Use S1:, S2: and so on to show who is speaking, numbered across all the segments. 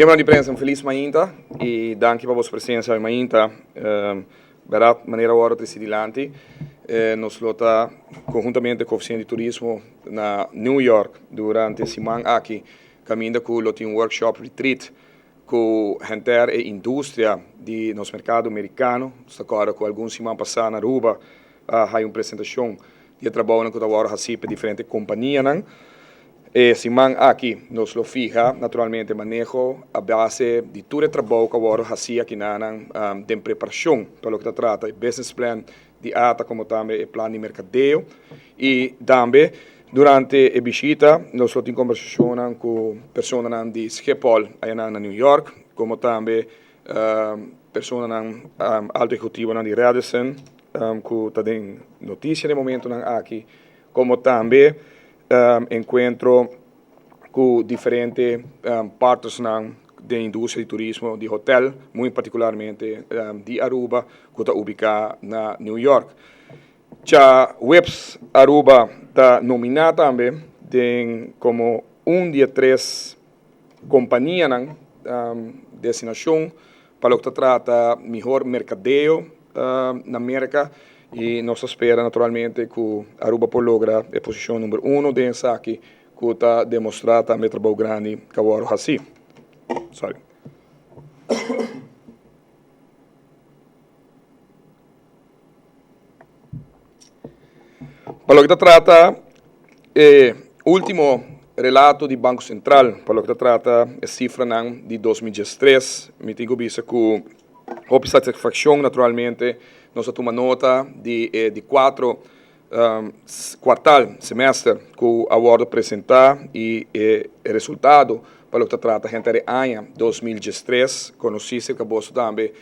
S1: Miembronan di prensa un felis mainta y danki pa boso presencia hoy mainta. Berdad manera awor a trece dilanti nos lo ta conhuntamente cu Oficina di Turismo na New York durante siman aki caminda cu lo tin un workshop retreat cu henter e industria di nos mercado Mericano. Nos ta corda cu algun siman pasa na Aruba a haya un presentacion di e trabounan cu ta worde haci pa e diferente companianan. E siman aki nos lo fiha naturalmente maneho a base di tur e trabou cu a worde haci akinanan den preparacion pa loke ta trata e business plan di ata como tambe e plan di mercadeo y tambe durante e bishita nos lo tin conversacionnan cu personanan di Schiphol ayanan na New York como tambe personanan alto ehecutivonan di Radisson cu ta den noticia den momentonan aki como tambe encuentro cu diferente partnersnan den industria di turismo di hotel, muy particularmente di Aruba cu ta ubica na New York. Cha Webs Aruba ta nomina tambe den como un di e tres companianan destinacion pa loke ta trata mihor mercadeo na Merca y nos ta spera naturalmente cu Aruba por logra e posicion number uno den esaki cu ta demostra tambe e trabou grandi cu a worde haci. Sorry. Pa loke ta trata e ultimo relato di Banco Central, pa loke ta trata e cifranan di 2013, mi tin cu bisa cu hopi satisfaccion naturalmente nos a tuma nota di e di cuatro cuartal, semester, cu a wordo presenta y e resultado pa loke ta trata henter e aña 2013, conoci cerca boso tambe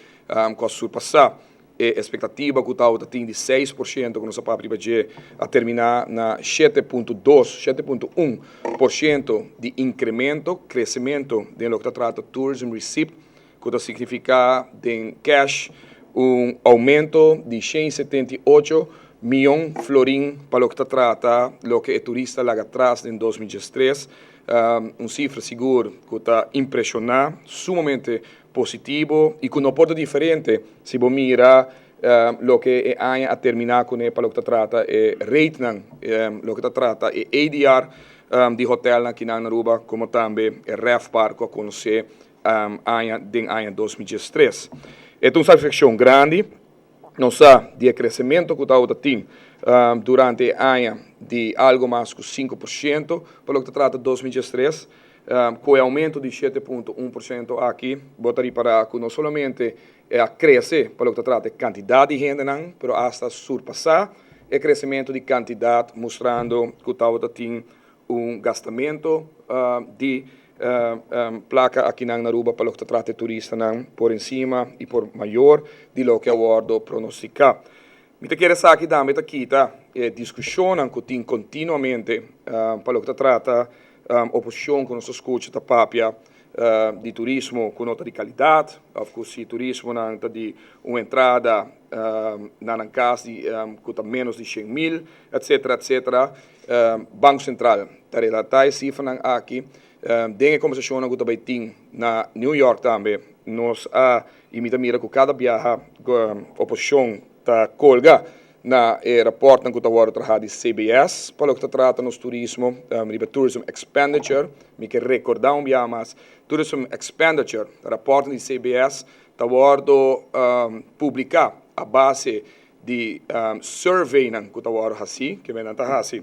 S1: cu a surpasa E expectativa cu tabata tin di 6% cu nos a papia riba dje a termina na 7.2, 7.1% di incremento, crecemento den loke ta trata tourism receipt, cu ta significa den cash un aumento di 178 miyon florin pa loke ta trata loke e turista laga atras den 2013. Un cifra sigur cu ta impresiona sumamente positivo y cu no por ta diferente si bo mira loke e aña a termina cune pa loke ta trata e ratenan, loke ta trata e ADR di hotelnan akinan na Aruba como tambe e RevPAR cu a conoce aña den aña 2013. E ta un satisfaccion grandi, nos sa di e crecemento cu tabata tin durante e aña di algo mas cu 5% pa loke ta trata 2013. Ku e aumento di 7.1% aki, bo ta ripará ku no solamente e a krese pa loke ta trata e kantidat di hendenan, pero asta a surpasá e kresementu di kantidat, mustrando ku tabata tin un gastamentu di plaka akinan na Aruba pa loke ta trata e turistanan por encima i por mayor di loke a wòrdu pronostiká. Mi ta kere esaki tambe ta kita e diskushonnan ku tin kontinuamente pa loke ta trata oposishon ku nos ta skucha ta papia di turismo ku no ta di kalidat òf ku si turismonan ta di un entrada na nan kas di ku ta ménos di shen mil etsetera etsetera. Banko Sentral ta relatá e sifranan aki den e kombersashonnan ku ta bai tin na New York tambe nos a i mi ta mira ku kada biaha oposishon ta colga na e raportnan cu ta wordo traha di CBS pa loke ta trata nos turismo riba tourism expenditure. Mi ke recorda un biaha mas, tourism expenditure, raportnan di CBS ta wordo publica a base di surveynan cu ta wordo haci, ke men nan ta haci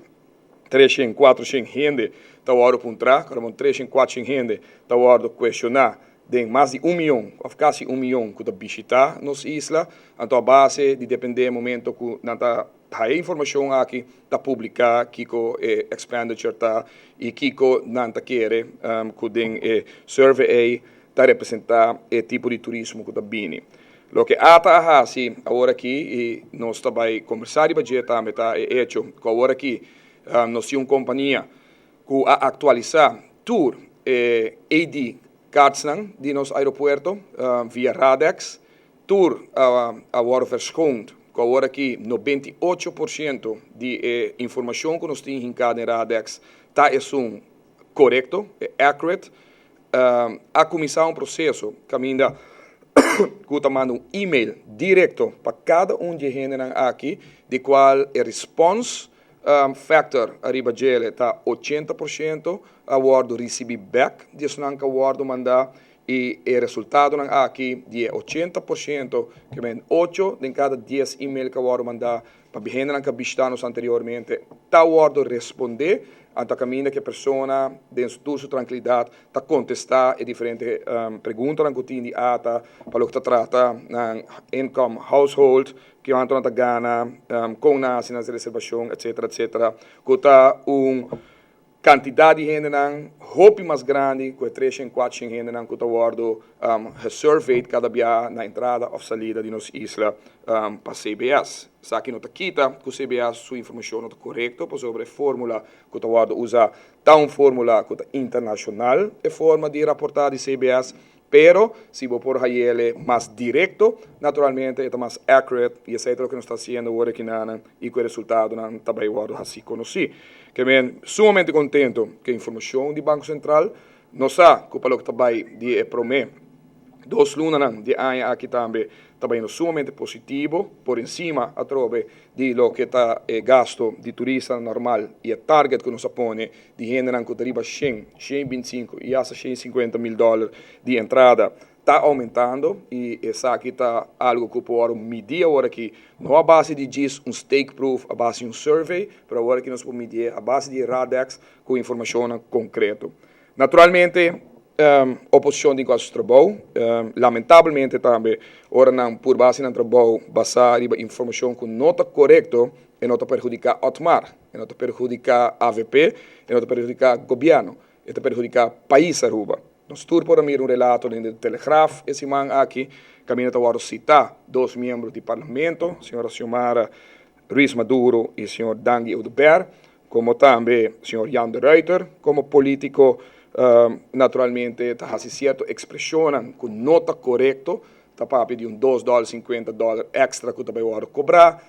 S1: 300, 400 hende ta wordo puntra, cu ramon 300, 400 hende ta wordo cuestiona den mas di un miyon of casi un miyon cu ta bishita nos isla, anto a base di depende e momento cu nan ta haya e informacion aki ta publica kico e expenditure ta y kico nan ta kere cu den e survey ey ta representa e tipo di turismo cu ta bini. Loke ata a haci awor aki y nos ta bay combersa riba dje tambe ta e hecho cu awor aki nos tin un compania cu a actualisa tur e AD cardsnan di nos aeropuerto via Radex, tur a worde verschoond cu awor aki 98% di e informacion cu nos tin hinca den Radex ta esun corecto, e accurate. A kuminsá un proseso kaminda ku ta manda un email direkto pa kada un di e hendenan aki, di kual e response factor ariba djele ta 80% a wòrdu risibí bèk di esnan ku a wòrdu mandá i e resultadonan aki di e 80% ke men ocho den kada 10 email ku a wòrdu mandá pa hendenan ku a bishitá nos anteriormente ta wòrdu respondé. Anto kaminda ku e persona den tur su trankilidat ta kontestá e diferente preguntanan ku tin di ATA pa loke ta trata nan income household, kuantu nan ta gana, kon nan hasi nan reservashon, etcetera, etcetera, ku ta un kantidat di hendenan hopi mas grandi ku e 300, 400 hendenan ku ta wòrdu gesurveyed kada bia na entrada òf salida di nos isla pa CBS. Esaki no ta kita ku CBS su informashon no ta korekto, pasobra e fórmula ku ta wòrdu usá ta un fórmula ku ta internashonal, e forma di raportá di CBS, pero si bo por hayele mas direkto, naturalmente e ta mas accurate i esei ta loke nos ta hasiendo awor akinan i ku e resultadonan ta bai wòrdu hasi konosí. Ke men sumamente kontento ku e informashon di Banko Sentral. Nos sa ku pa loke ta bai di e promé 2 lunanan di aña aki tambe ta bayendo sumamente positivo, por encima atrobe di loke ta e gasto di turista normal i e target ku nos a pone di hendenan ku ta riba 100, 125 i hasta 150 mil dòler di entrada ta oumentando i esaki ta algu ku por midi awor aki, no a base di djis un steekproef, a base di un survey, pero awor aki nos por midi a base di Radex ku informashon konkreto. Naturalmente, oposishon tin ku hasi su trabou. Lamentablemente tambe, ora nan por base nan trabou basá riba informashon ku no ta korekto, e no ta perhudiká Otmar, e no ta perhudiká AVP, e no ta perhudiká gobièrnu, e ta perhudiká pais Aruba. Nos tur por a mira un relato den De Telegraaf e siman aki, kaminda ta wòrdu sitá dos miembro di parlamento, señora Xiomara Ruiz Maduro i señor Dangui Oduber, komo tambe señor Jan de Ruiter, komo polítiko, naturalmente ta hasi sierto ekspreshonnan ku no ta korekto, ta papia di un $2, $50 èkstra ku ta bai wòrdu kobrá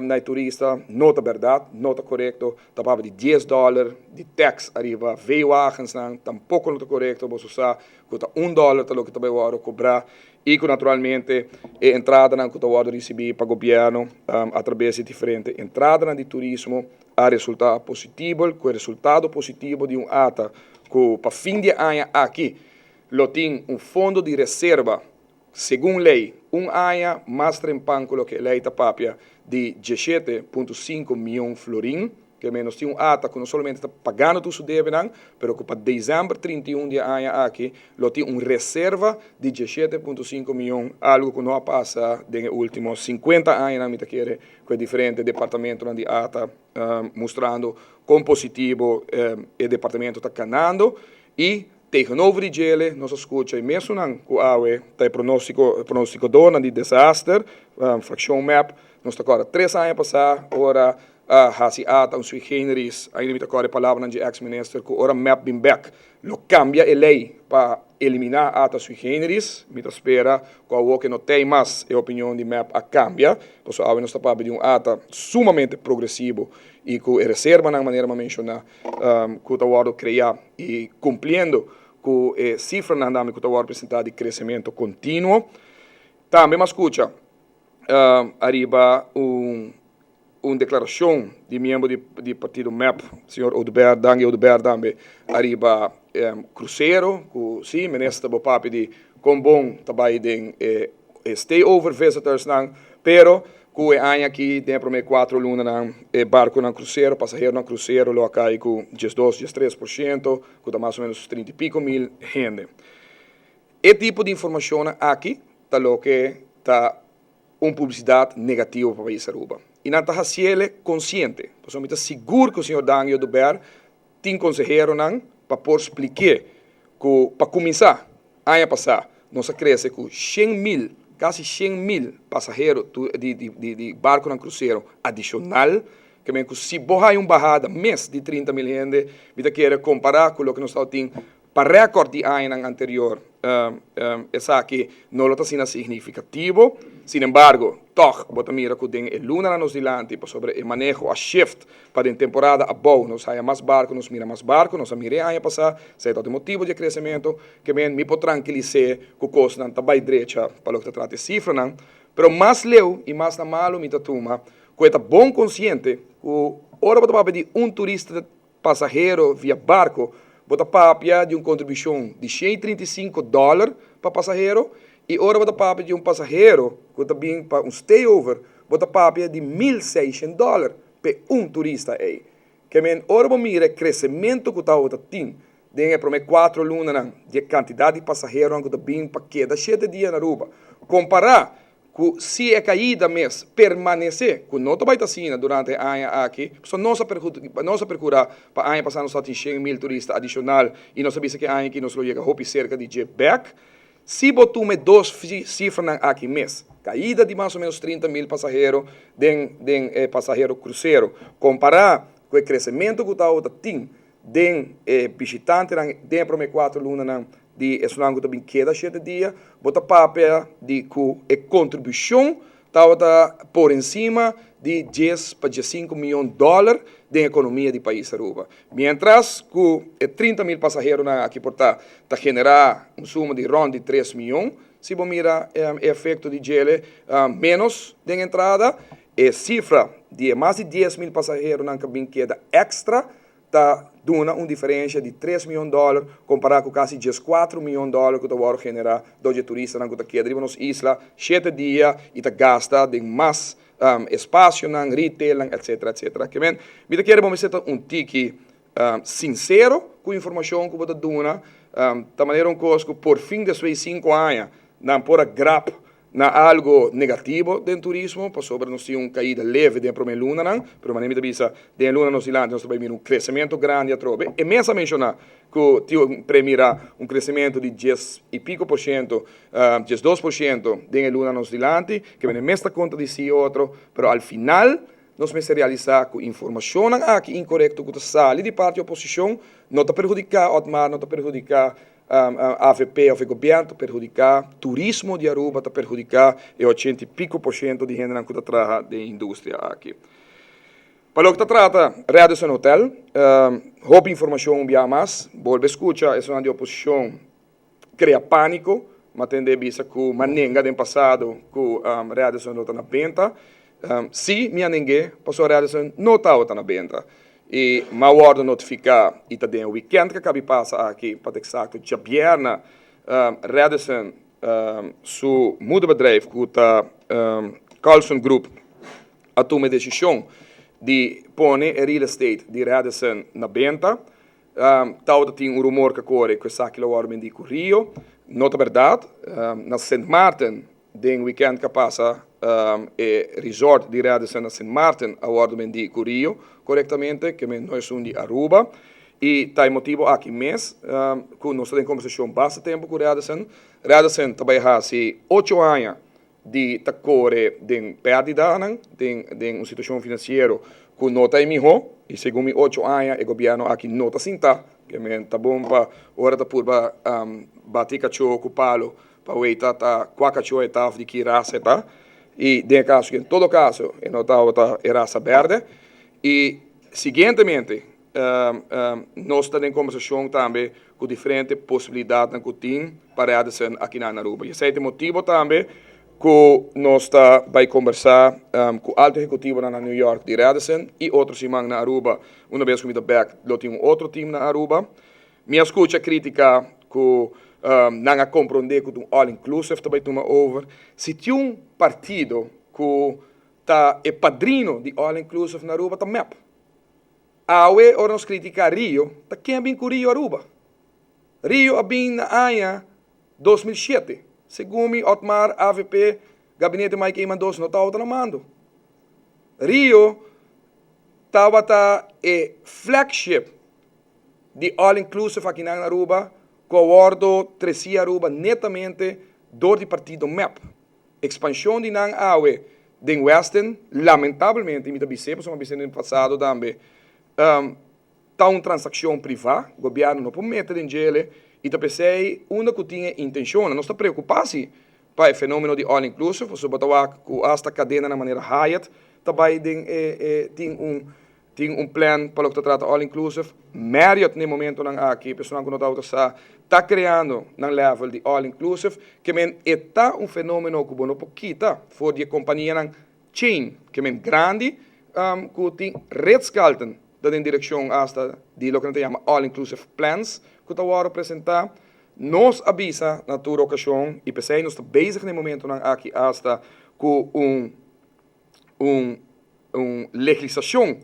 S1: na e turista, no ta bèrdat, no ta korekto, ta papia di $10 di tax ariba V-wagensnan, tampoko no ta korekto, boso sa ku ta $1 ta loke ta bai wòrdu kobrá i ku naturalmente e entradanan ku ta wòrdu risibí pa gobièrnu atraves di diferente entradanan di turismo a resultá positivo, ku e resultado positivo di un ATA ku pa fin di aña aki lo tin un fondo di reserva segun lei un aña mas trempan ku loke lei ta papia di 17,5 mion florin, ke men nos tin un ATA ku no solamente ta pagando tur su debenan, pero ku pa desèmber 31 di aña aki lo tin un reserva di 17,5 mion, algu ku no a pasa den e último 50 añanan, mi ta kere, ku e diferente departamentonan di ATA, mustrando kon positivo e departamento ta kanando. I tegenover di djele nos a skucha e mesunnan ku awe ta e pronóstikadornan di desaster, frakshon MEP. Nos ta kòrda 3 aña pasá ora a hasi ATA un sui generis, ainda mi ta kòrda e palabranan di ex minister ku ora MEP bin bèk lo kambia e lei pa eliminá ATA sui generis. Mi ta spera ku awor ke no tei mas e opinion di MEP a kambia, pasobra awe nos ta papia di un ATA sumamente progresivo i ku e reservanan manera mi a menshoná ku ta wòrdu kreá i kumpliendo ku e sifranan tambe ku ta wòrdu presentá di kresementu kontinuo. Tambe mi a skucha ariba un deklarashon di miembro di partido MEP, señor Oduber, Dangui Oduber tambe, ariba krusero, ku si, minister, bo papia di kon bon ta bai den e stay-over visitors nan, pero ku e aña aki den e promé 4 lunanan e barkonan krusero, pasaheronan krusero lo a kai ku 12, 13%, ku ta mas o ménos 30 i piko mil hende. E tipo di informashonnan aki ta loke ta un publisidat negativo pa pais Aruba. I nan ta hasiele konsiente. Pasobra mi ta sigur ku señor Dangui Oduber tin konseheronan pa por splik'é ku pa kuminsá aña pasá nos a krese ku 100 mil, kasi 100 mil pasahero di barkonan krusero adishonal, ke men ku si bo hay un bahada mes di 30 mil hende, mi ta kere kompará ku loke nos tin pa rekòrt di añanan anterior, esaki no lo ta asina signifikativo. Sin embargo, tòg bo ta mira ku den e lunanan nos dilanti, pasobra e maneho a shift pa den temporada abou nos haya mas barku, nos mira mas barku, nos a mira e aña pasá, esei ta e motibu di e kresementu, ke men mi por trankilis'é ku kosnan ta bai drecha pa loke ta trata e sifranan. Pero mas leu i mas na malu mi ta tuma ku e ta bon konsiente ku ora bo ta papia di un turista pasahero via barco, bo ta papia di un contribucion di 135 dollar pa pasahero y ora bo ta papia di un pasahero cu ta bin pa un stayover, bo ta papia di 1600 dollar pa un turista ey. Ke men ora bo mira e crecemento cu ta tin den e prome 4 lunanan di e cantidad di pasaheronan cu ta bin pa keda 7 dia na Aruba, compara cu si e caida mes permanece, cu no ta bay ta asina durante e aña aki, so nos a percura pa aña pasa nos tin 100 mil turista adicional y nos a bisa cu e aña aki nos lo yega hopi cerca di dje back. Si bo tuma dos cifranan aki mes, caida di mas o menos 30 mil pasahero den pasahero crucero, compara cu e crecemento cu ta tin den bishitantenan den prome 4 lunanan di esnan cu ta bin keda 7 dia, bo ta papia di cu e contribucion tabata por encima di 10 pa 5 miyon dollar den economia di pais Aruba. Mientras cu 30 mil pasaheronan aki por ta genera un suma di rond di 3 miyon, si bo mira e efecto di dje menos den entrada, e cifra di mas di 10 mil pasaheronan cu bin keda extra, ta duna un diferencia di 3 miyon dollar compara cu casi 4 miyon dollar cu ta genera door di turistanan cu ta keda riba nos isla 7 dia y ta gasta den mas espacionan, retail, etc. Etc. Ke men, mi ta kere bo mester un tiki sincero cu informacion cu bo ta duna, ta manera un cos cu por fin despues di 5 aña nan por a grab na algo negativo den turismo, pasobra nos tin un caida leve den prome lunanan, pero manera mi ta bisa, den luna nos dilanti nos ta bay mira un crecemento grandi atrobe. E mes a menciona cu tin premira un crecemento di 10 y pico por ciento, 12% den luna nos dilanti, ke men e mes ta contradeci otro, pero al final nos mester realisa cu informacion aki incorecto cu ta sali di parti oposicion no ta perhudica Otmar, no ta perhudica AVP of e gobierno, ta perhudica turismo di Aruba, ta perhudica e 80 y pico por ciento di hende cu ta traha den industria aki. Pa loke ta trata Radisson Hotel, hopi informacion bia mas, bolbe scucha e di oposicion crea panico, m'a tende bisa cu m'a nenga den pasado cu Radisson no ta na benta. Si, mi a neng'e, paso Radisson no ta na benta. Y m'a wordo notifica y ta den weekend cu a caba di pasa aki, pa exacto, diabierna, Radisson su moederbedrijf, cu ta Carlson Group, a tuma decision di pone e real estate di Radisson na benta. Tabata tin un rumor cu a core cu esaki lo wordo bendi cu Rio. No ta berdad. Na St. Martin, den weekend cu a pasa, e resort di Radisson na St. Martin a wordo bendi cu Rio, corectamente, ke men no e un di Aruba. Y ta e motibo aki mes, cu nos ta den conversacion basta tempo cu Radisson. Radisson ta bay hasi 8 aña di ta core den perdidanan, den un situacion financiero cu no ta miho, y segun mi 8 aña e gobierno aki no ta sinta, ke men ta bon pa ora ta purba bati cacho cu palo, pa weita ta cua cacho e ta of di ki rasa e ta, y den caso, en todo caso, e no ta e rasa berde. Y siguientemente, nos ta den conversacion tambe cu diferente posibilidad cu tin pa Radisson aki na Aruba. Y esey ta e motibo tambe cu nos ta bay conversa cu alto ehecutivo na New York di Radisson y otro siman na Aruba. Un bes cu mi ta back, lo tin un otro team na Aruba. Mi a scucha critica cu nan a comprende cu un all inclusive tambe tuma over. Si tin un partido cu ta e padrino di all inclusive na Aruba, ta MEP. Awe ora nos critica Rio, ta ken bin cu Rio Aruba? Rio a bin na aña 2007. Segun mi, Otmar, AVP, Gabinete Mike Eman 2 no tabata na mando. Rio tabata e flagship di all inclusive aki na Aruba, cu a wordo treci Aruba netamente door di partido MEP. Expansion di nan awe den Westin, lamentablemente, mi ta bis'e, pasobra mi a bis'e den pasado tambe, ta un transaccion priva, gobierno no por mete den dje y ta p'esey unda cu tin intencion, nos ta preocupa si. pa e fenomeno di all inclusive, pasobra bo ta wak ku asta kadenanan manera Hyatt ta bai den e e tin un tin un plan pa loke ta trata all inclusive. Marriott na e momentonan aki, personanan ku no tabata sa, ta kreando nan level di all inclusive, ke men e ta un fenomeno ku bo no por kita for di e kompanianan chain, ke men grandi ku tin Ritz-Carlton ta den direkshon asta di loke nan ta yama all inclusive plans ku ta wòrdu presentá. Nos a bisa na tur okashon i p'esei nos ta bezig na e momentonan aki asta ku un un un legislashon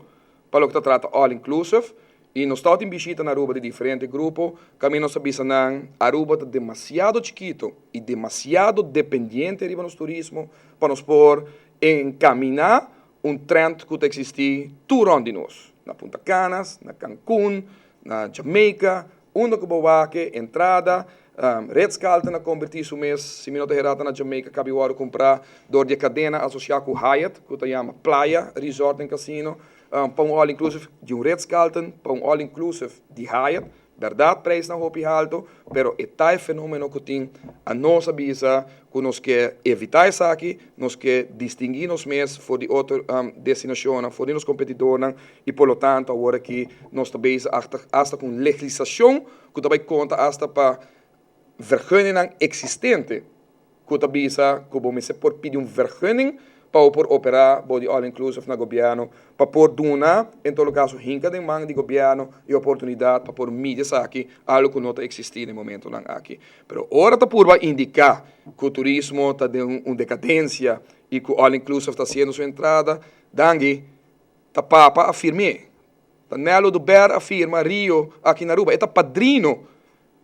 S1: pa loke ta trata all inclusive i nos tabatin bishita na Aruba di diferente grupo kaminda nos a bisa nan Aruba ta demasiado chikito i demasiado dependiente riba nos turismo pa nos por encamina un trend ku ta existi tur rond di nos, na Punta Canas, na Cancun, na Jamaica, Unda ku bo wak e entrada, Ritz-Carlton a kombertí su mes, si mi no ta herá ta na Jamaica kabi wòrdu kumprá dor di e kadena asosiá ku Hyatt ku ta yama Playa Resort and Casino, pa un all inclusive di un Ritz-Carlton pa un all inclusive di Hyatt. Bèrdat preisnan hopi haltu, pero e ta e fenómeno ku tin. Anos a bisa ku nos ke evitá esaki, nos ke distinguí nos mes for di otro destinashonnan, for di nos kompetidornan, I por lo tanto awor aki nos ta bezig hasta ku un legislashon ku ta bai konta hasta pa vergunningnan eksistente ku ta bisa ku bo mester por pidi un vergunning pa bo por operá bo di all inclusive na gobièrnu pa por duna en todo kaso hinka den man di gobièrnu e oportunidat pa por midi esaki algu ku no ta eksistí na e momentonan aki. Pero ora ta purba indiká ku turismo ta den un dekadensia i ku all inclusive ta hasiendo su entrada, danki. Ta Papa a firm'é. Ta Nel Oduber a firma Rio aki na Aruba. E ta padrino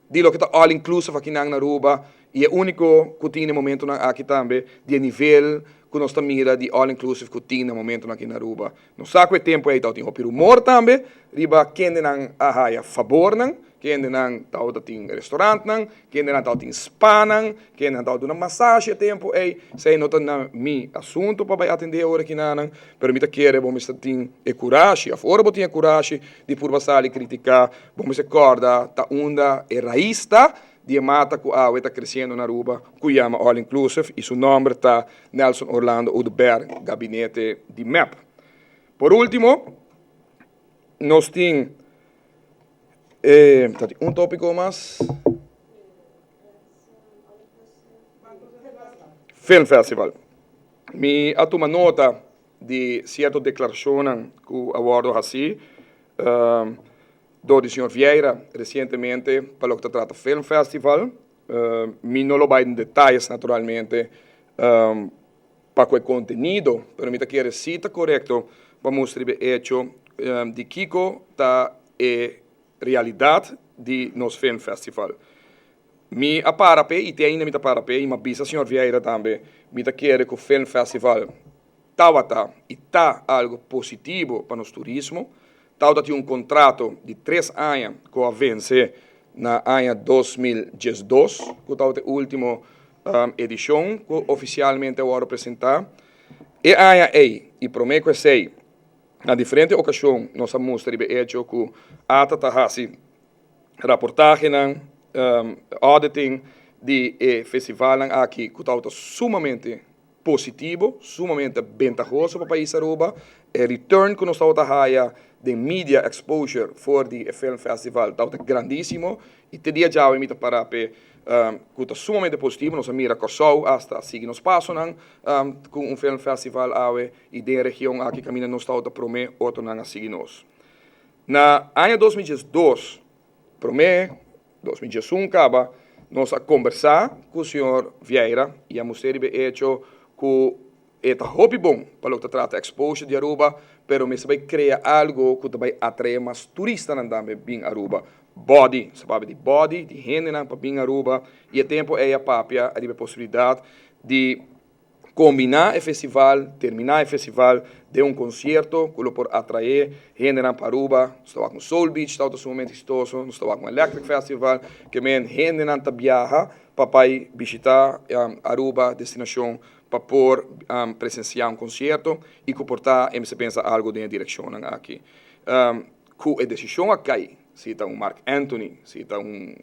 S1: di loke ta all inclusive akinan na Aruba y e unico cu tin na e momentonan aki tambe di e nivel cu nos ta mira di all inclusive cu tin na e momentonan aki na Aruba. Nos sa cu e tempo ey tabatin hopi rumor tambe riba kendenan a haya fabornan, kendenan tabata tin restaurantnan, Kendenan tabatin spanan, kendenan tabata duna masashi e tempu ei. Esei no ta na mi asuntu pa bai atendé ora kinanan, pero mi ta kere bo mester tin e kurashi, òf ora bo tin e kurashi di purba sali kritiká, bo mester kòrda ta unda e rais ta di e mata ku awe ta kresiendo na Aruba ku yama All Inclusive i su nòmber ta Nelson Orlando Oduber, gabinete di mep. Por último, nos tin. Ta tin un tópiko mas. Film Festival. Mi a tuma nota di sierto deklarashonnan ku a wòrdu hasí dor di señor Vieira resientemente pa loke ta trata Film Festival. Mi no lo bai den detayes naturalmente pa ku e kontenido, pero mi ta kere si ta korekto pa mustra riba e echo di kiko ta e realidat di nos Film Festival. Mi a para p'e i te ainda mi ta para p'e i mi a bisa señor Vieira tambe, mi ta kere ku Film Festival tabata i ta algu positivo pa nos turismo. Tabata tin un kontrato di tres aña ku a vense na aña 2012, ku tabata e último edishon ku ofisialmente a wòrdu presentá. E aña ei i promé ku esei, na diferente okashon nos a mustra riba e echo ku ata ta hasi raportahenan, auditing, di e festivalnan aki ku tabata sumamente positivo, sumamente bentahoso pa pais Aruba. E return ku nos tabata haya den media exposure for di e film festival tabata grandisimo i te dia djawe mi ta para p'e ku ta sumamente positivo. Nos a mira Kòrsou asta a sigui nos pasonan ku un film festival awe i den e region aki kaminda nos tabata promé otronan a sigui nos. Na aña 2012 promé 2011 kaba nos a kombersá ku señor Vieira i a mustr'é riba e echo ku e ta hopi bon pa loke ta trata exposure di Aruba, pero mester bai krea algu ku ta bai atraé mas turistanan tambe bin Aruba. Body, nos ta papia di body, di hendenan pa bin Aruba i e tempu ei a papia riba e posibilidat di Kombiná e festival, terminá e festival den un konsierto ku lo por atraé hendenan pa Aruba. Nos ta wak un Soul Beach tabata sumamente eksitoso, nos ta wak un Electric Festival, ke men hendenan ta biaha pa bai bishitá Aruba, destinashon pa por presensiá un konsierto i ku por ta e mester pensa algu den e direkshonnan aki. Ku e desishon a kai, si ta un Marc Anthony, si ta un.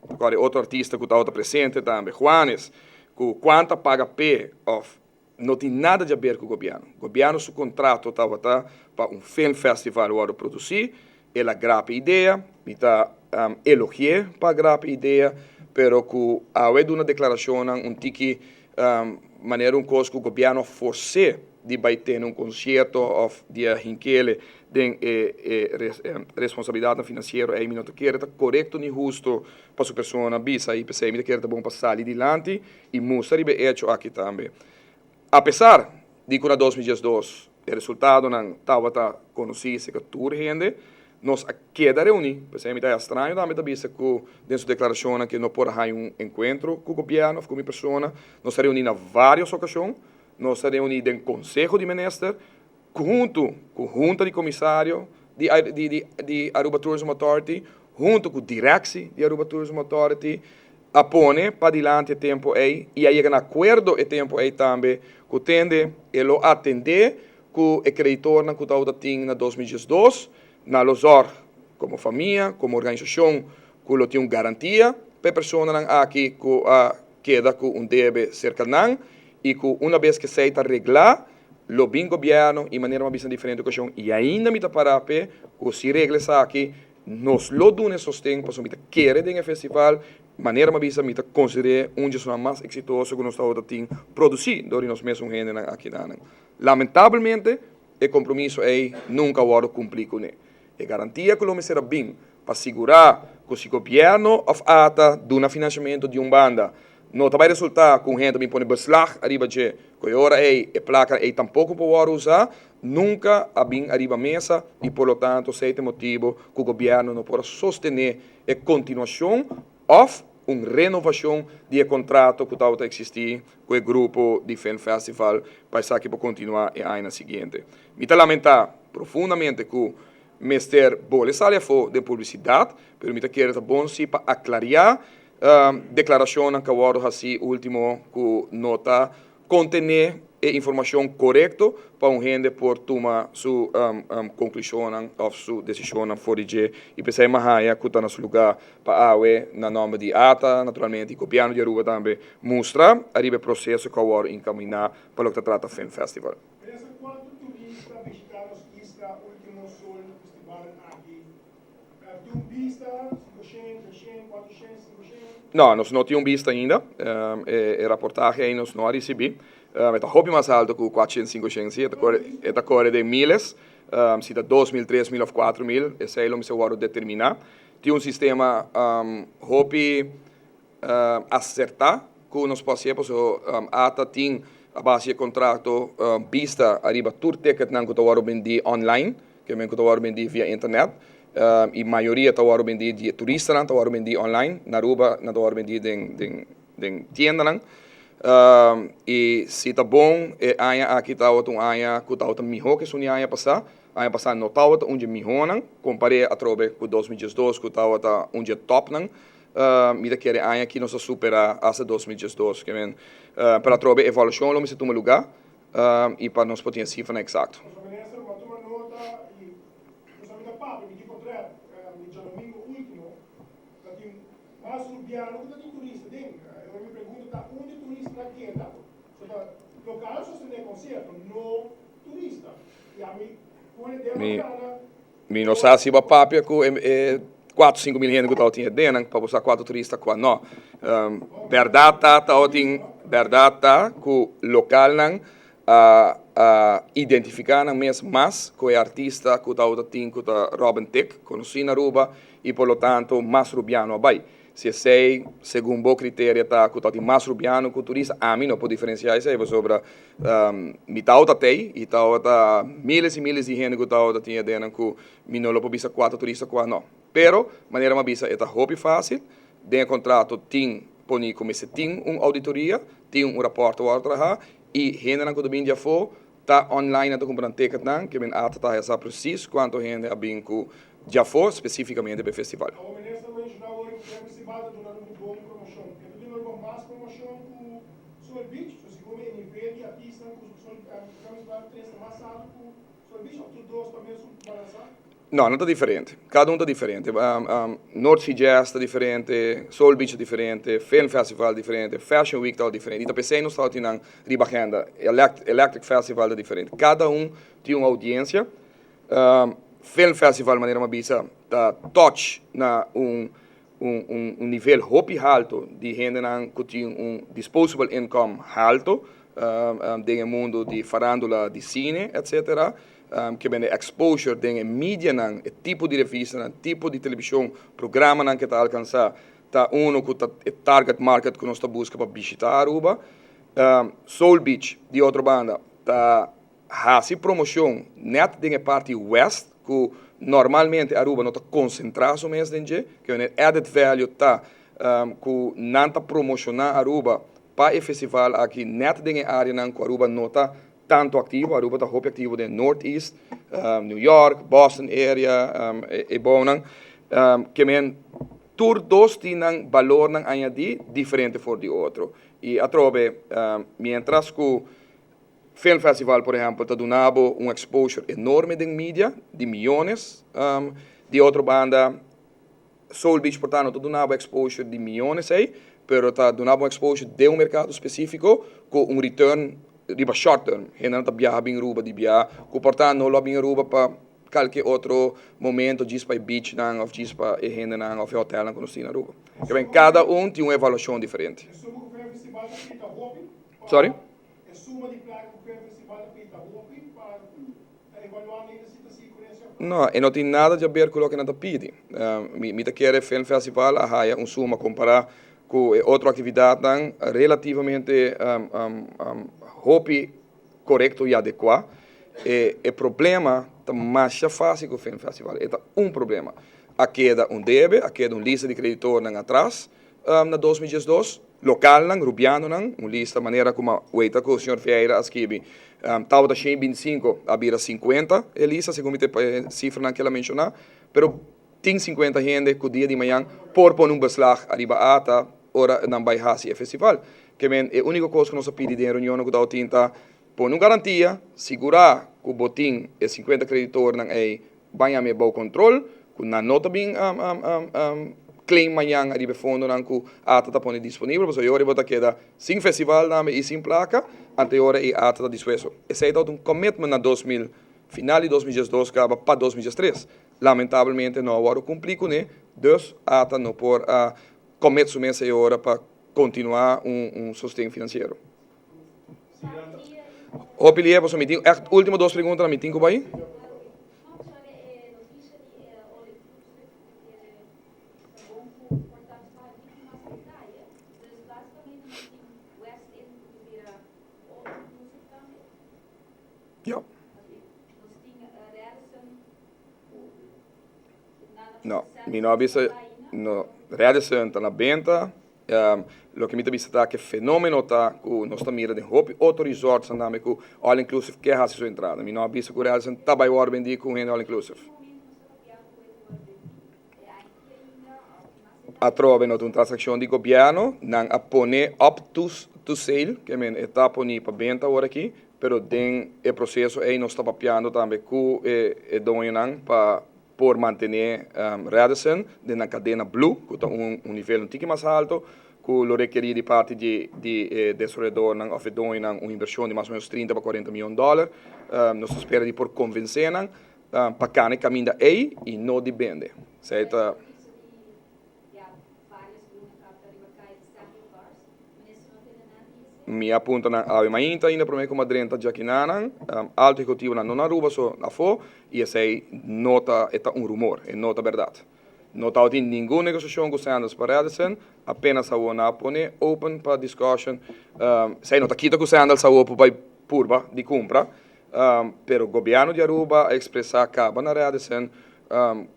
S1: Kòrda e otro artista ku tabata presente tambe, Juanes, ku kuanta paga p'e òf no tin nada di aber ku gobièrnu. Gobièrnu su kontrato tabata pa un film festival wòrdu produsí, el a grap e idea, mi ta elogi'é pa grap e idea, pero ku awe duna deklarashonnan un tiki manera un kos ku gobièrnu a fors'é di bai tene un konsierto òf di a hink'ele den e responsabilidatnan finansiero ei mi no ta kere ta korekto ni husto pa su persona bisa i p'esei mi ta kere ta bon pa sali dilanti i mustra riba e echo aki tambe. Apesar di ku na 2012 e resultadonan tabata konosí serka tur hende, nos a keda reuní. P'esei mi ta haña straño tambe ta bisa ku den su deklarashonnan ke no por a haña un enkuentro ku gobièrnu òf ku mi persona. Nos a reuní na vários okashon. Nos a reuní den Konseho di Minister huntu ku Hunta di Komisario di di Aruba Tourism Authority, huntu ku direksi di Aruba Tourism Authority, a pone padilanti e tempu ei i a yega na akuerdo e tempu ei tambe ku tende e lo atendé ku e kreditornan ku tabata tin na 2012 na lo zòrg komo famia, komo organisashon ku lo tin un garantia pa e personanan aki ku a keda ku un debe serka nan i ku una bes ku esei ta reglá lo bin gobièrnu i manera mi a bisa na diferente okashon i ainda mi ta pará p'e ku si regla esaki nos lo duna e sosten pasobra mi ta kere den e festival, manera mi a bisa mi ta konsider'é un dje esnan mas eksitoso ku nos tabata tin produsí dor di nos mesun hendenan akinan. Lamentabelmente e kompromiso ei nunka a wòrdu kumplí kuné. E garantia ku lo mester a bin pa sigurá ku si gobièrnu òf ata duna finansiamentu di un banda no ta bai resultá ku un hende ta bin pone beslag ariba dje ku e ora ei e plaka ei tampoko por wòrdu usá, nunka a bin ariba mesa i por lo tanto esei ta e motibu ku gobièrnu no por a sostené e kontinuashon òf un renovashon di e kontrato ku tabata eksistí ku e grupo di Film Festival pa esaki por kontinuá e añanan siguiente. Mi ta lamentá profundamente ku mester bole sali afó den publisidat, pero mi ta kere ta bon si pa aklariá deklarashonnan ku a wòrdu hasí último ku no ta kontené e informashon korekto pa un hende por tuma su konklushonnan òf su desishonnan for di dje i p'esei mi a haña ku ta na su lugá pa awe na nòmber di ata naturalmente i gobièrnu di Aruba tambe mustra ariba e proseso ku a wòrdu enkaminá pa loke ta trata Film Festival.
S2: Pensa kuantu turista bishitá nos isla último Sol Festival aki. Tin un bista, 500, 300, 400, 500?
S1: No, nos no tin un bista ainda. E raportahe ei nos no a risibí. E ta hopi mas alto ku 400, 500 sí. E ta kore den miles. Si ta 2000, 3000 òf 4000, esei lo mester wòrdu determiná. Tin un sistema hopi asertá ku nos por hasié pasobra ata tin a base di e kontrakto bista ariba tur ticketnan ku ta wòrdu bendí online, ke men ku ta wòrdu bendí via internet i mayoria ta wòrdu bendí di e turistanan ta wòrdu bendí online, na Aruba nan ta wòrdu bendí den tiendanan i si ta bon e aña aki tabata un aña ku tabata mihó ku esun di aña pasá. Aña pasá no tabata un dje mihónan kompar'é atrobe ku 2012 ku tabata un dje tòpnan. Mi ta kere aña aki nos a superá hasta 2012. Ke men, pero atrobe evaluashon lo mester tuma lugá i pa nos por tin e sifranan eksakto.
S2: Nos minister bo a tuma nota i nos a mira papia mi tin potret di djadomingo ultimo ta tin mas rubiano ku ta tin turista den. E ora mi pregunta ta unda e turista a keda? So ta lokal sostené konsierto no turista. I ami ku e
S1: Mi Mi no sa si bo a papia ku e kuater sinku mil hende ku tabatin e dennan pa bo sa kuater turista kua no. Bèrdat ta tabatin bèrdat ta ku lokalnan a a identifiká nan mes mas ku e artista ku tabata tin ku ta Robin Thicke konosí na Aruba i por lo tanto mas rubiano a bai. Si esei segun bo kriteria ta ku tabatin mas rubiano ku turista ami no por diferensiá esei pasobra Mi tabata tei i tabata miles i miles di hende ku tabata tin edennan ku mi no lo por bisa kua ta turista kua no. Pero, manera mi a bisa e ta hopi fásil, den e kontrato tin poni ku mester tin un ouditoria, tin un rapòrt ta wòrdu trahá i hendenan ku ta bin di afó ta online nan ta kumpra nan ticketnan, ke men ata ta haya sa presis kuantu hende a bin ku di afó spesífikamente pa e festival.
S2: Awor minister menshoná hoy ku e festival ta duna un bon promoshon. E ta duna un mas promoshon ku Sol Beach, so segun e nivel di artistanan ku Sol Festival tres ta mas alto ku Sol Beach of tur dos ta mesun balansá?
S1: No, nan ta diferente. Cada un ta diferente. North Sea Jazz ta diferente, Soul Beach ta diferente, Film Festival diferente, Fashion Week ta diferente. Y ta pesey nos ta tin nan riba agenda. Electric Festival ta diferente. Cada un tin un audiencia. Film Festival, manera mi a bisa, ta touch na un nivel hopi halto di hendenan cu tin un disposable income halto den e mundo di farandula, di cine, etc. Ke bende exposure den e medianan, e tipo di revistanan, tipo di television, programanan cu ta alcansa, ta uno cu ta e target market cu nos ta busca pa bishita Aruba. Soul Beach, di otro banda, ta haci promocion net den e parti west, cu normalmente Aruba no ta concentra su mes den dje, cu e added value ta cu nan ta promociona Aruba pa e festival aki net den e areanan cu Aruba no ta tanto activo. Aruba ta hopi activo den Northeast, New York, Boston area, e bonan. Ke men tur dos tin nan balornan añadi diferente for di otro. Y atrobe, mientras cu Film Festival, por ehempel, ta duna bo un exposure enorme den media, di miyones. Di otro banda, Soul Beach por ta no ta duna bo exposure di miyones ey, pero ta duna bo exposure den un mercado specifico cu un return riba short term. Hendenan ta biaha bin Aruba di bia, cu por ta no lo bin Aruba pa cualke otro momento, djis pa e beachnan of djis pa e hendenan of e hotelnan cu nos tin na Aruba. Ke cada un tin un evaluacion diferente.
S2: E suma cu Film Festival ta pita hopi pa
S1: Sorry?
S2: E suma di placa cu Film Festival ta pita hopi pa ta evaluando ainda si ta sigui cu ese
S1: No, e no tin nada di haber cu loke nan ta pidi. Mi ta kere Film Festival a haya un suma compara cu e otro actividadnan relativamente hopi corecto y adecua. E problema ta masha facil cu Film Festival. E ta un problema. A keda un debe, a keda un lista di creditornan atras na 2012, localnan, rubianonan, un lista manera como weita cu señor Vieira a skibi. Tabata 125, a bira 50 e lista, segun mi te cifranan cu el a menciona, pero tin 50 hende cu dia di mañana por pone un beslag ariba ATA ora nan bay haci e festival. Ke men e unico cos cu nos a pidi den reunion cu tabatin ta pone un garantia, sigura cu bo tin e 50 creditornan ey baña me bou control, cu nan no ta bin claim mañana ariba e fondonan cu ATA ta pone disponibel, pasobra ora bo ta keda sin festival tambe y sin placa, ante ora e ATA ta dispuesto. Esey ta un commitment na 2000, final di 2012 caba pa 2013. Lamentablemente no a wordo cumpli cune, dus ATA no por a commit su mes e ora pa continua un sosten financiero. Hopi lihe, pasobra mi tin echt ultimo dos pregunta, mi tin cu bay.
S3: Sorry, e noticia di all inclusive ta bon cu por ta pa diki mas detaye. Dus basicamente nos tin Westin cu ta bira all inclusive tambe.
S1: Ja.
S3: Nos tin Radisson cu
S1: No, mi no a bisa, no, Radisson ta na benta. Loke mi ta bisa ta cu fenomeno ta cu nos ta mira den hopi otro resorts tambe cu all inclusive ke haci su entrada. Mi no a bisa cu Radisson ta bay wordo bendi cu hende all inclusive. Atrobe no ta un transaccion di gobierno, nan a pone up to sale, ke men e ta poni pa benta awor aki, pero den e proceso ey nos ta papiando tambe cu e doñonan pa por mantene Radisson den nan cadena Blue, cu ta un nivel un tiki mas halto, cu lo rekeri di parti di e desaroyadornan of e doñonan un inversion di mas o menos 30 pa 40 miyon dollar. Nos ta spera di por convence nan pa cana e caminda ey y no di bende. Esey ta.
S3: Ja, varios luna caba riba caya di Sandal Bars. Minister no tene nada di esey?
S1: Mi a punta nan awe mainta ainda prome cu mi a drenta djakinannan, alto ehecutivonan no na Aruba so afo y esey no ta, e ta un rumor, e no ta berdad. No tabatin ningun negociacion cu Sandals pa Radisson, apenas awor nan a pone open pa discussion. Esey no ta kita cu Sandals awor por bay purba di cumpra, pero gobierno di Aruba a expresa caba na Radisson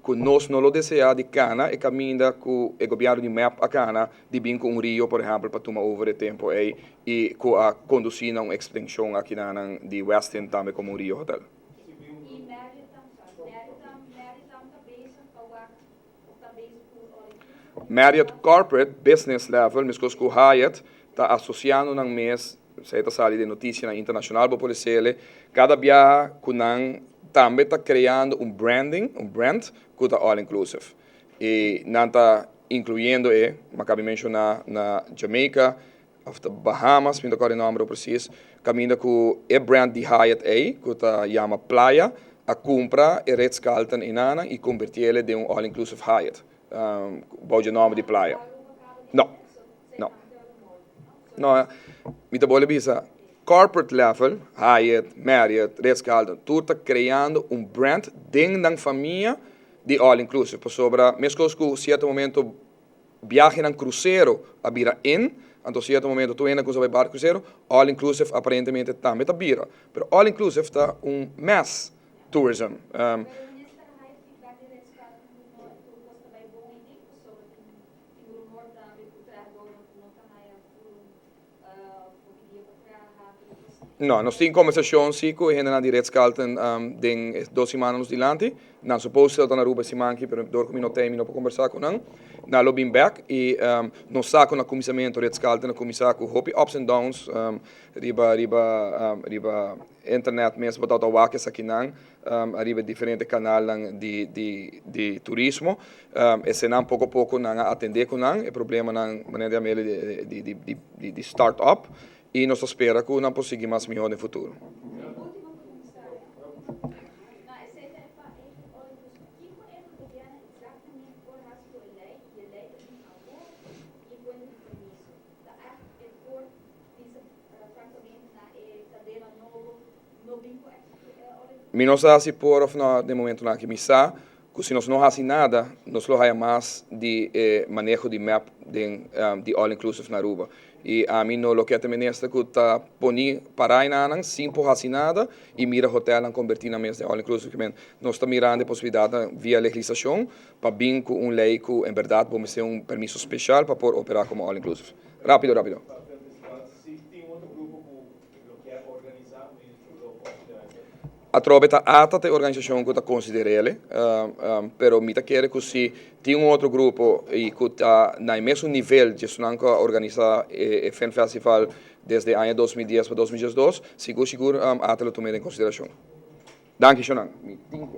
S1: cu nos no lo desea di cana e caminda cu e gobierno di MEP a cana di bin cu un Rio, por ehempel, pa tuma over e tempo ey y cu a conduci na un extension aki na di Westin tambe como un Rio Hotel.
S3: Y Marriott tam, sorry, Marriott tam, Marriott tam ta bezig pa wak of ta bezig cu all inclusive?
S1: Marriott Corporate Business Level, mescos cu Hyatt, ta asociando nan mes, esey ta sali den noticianan internacional, bo por lesele, cada biaha cu nan tambe ta creando un branding, un brand cu ta all inclusive. Y nan ta incluyendo e, m'a caba di menciona na Jamaica, of the Bahamas, mi no ta corda e nomber precies, caminda cu e brand di Hyatt ey, cu ta yama Playa, a cumpra e Ritz-Carlton einan y converti'e den un all-inclusive Hyatt, bou e nomber di Playa. No, no. No, mi ta bolbe bisa, corporate level, Hyatt, Marriott, Ritz-Carlton, tur ta creando un brand den nan famia di all-inclusive. Pasobra, mescos cu cierto momento viahe den crucero a bira in, anto cierto momento tur hende a bay crucero, all inclusive aparentemente tambe ta bira. Pero all inclusive ta un mass tourism.
S3: Pero minister, hay feedback di Ritz-Carlton cu no tur cos ta bay bon y sobre tin rumor tambe cu trahador no ta haya un dia pa traha.
S1: No, nos tin conversacion si cu hende di Ritz-Carlton den 2 siman nos dilanti. Nan supposedly ta na Aruba siman aki, pero door cu mi no tin, no por conversa cu nan. Nan lo bin back y nos sa cu na cuminsamento Ritz-Carlton a cuminsa cu hopi ups and downs riba internet mes, bo ta wak esaki nan ariba diferente canal di turismo. Esey nan poco poco nan a atende cu nan e problema nan manera di di start up y nos ta spera cu nan por sigui mas miho den futuro.
S3: Ultimo pregunta. Nou, esey ta pa eigenlijk all inclusive. Kico e gobierno exactamente por haci cu e ley y e ley ta bin awor y pone un permiso? Da echt e por bisa francamente na e cadena nobo no bin cu all inclusive?
S1: Mi no sa si por of no den momento nan cu mi sa cu si nos no haci nada, nos lo haya mas di maneho di MEP di all inclusive na Aruba. Y ami no lo kier minister cu ta poni para nan sin por haci nada y mira hotel nan converti nan mes den all inclusive. Cu nos ta mirando e posibilidad via legislacion pa bin cu un ley cu en berdad bo mester un permiso special pa por opera como all inclusive. Rapido, rapido.
S4: Si tin otro grupo cu lo kier organisa, ministro lo considera?
S1: Atrobe ta ATA e organisacion cu ta considera, pero mi ta kere cu si tin un otro grupo y cu ta na mesun nivel di esnan cu a organisa e Film Festival desde aña 2010 pa 2012, sigur sigur ATA lo tuma en consideracion. Danki, Shonan. Mi tin cu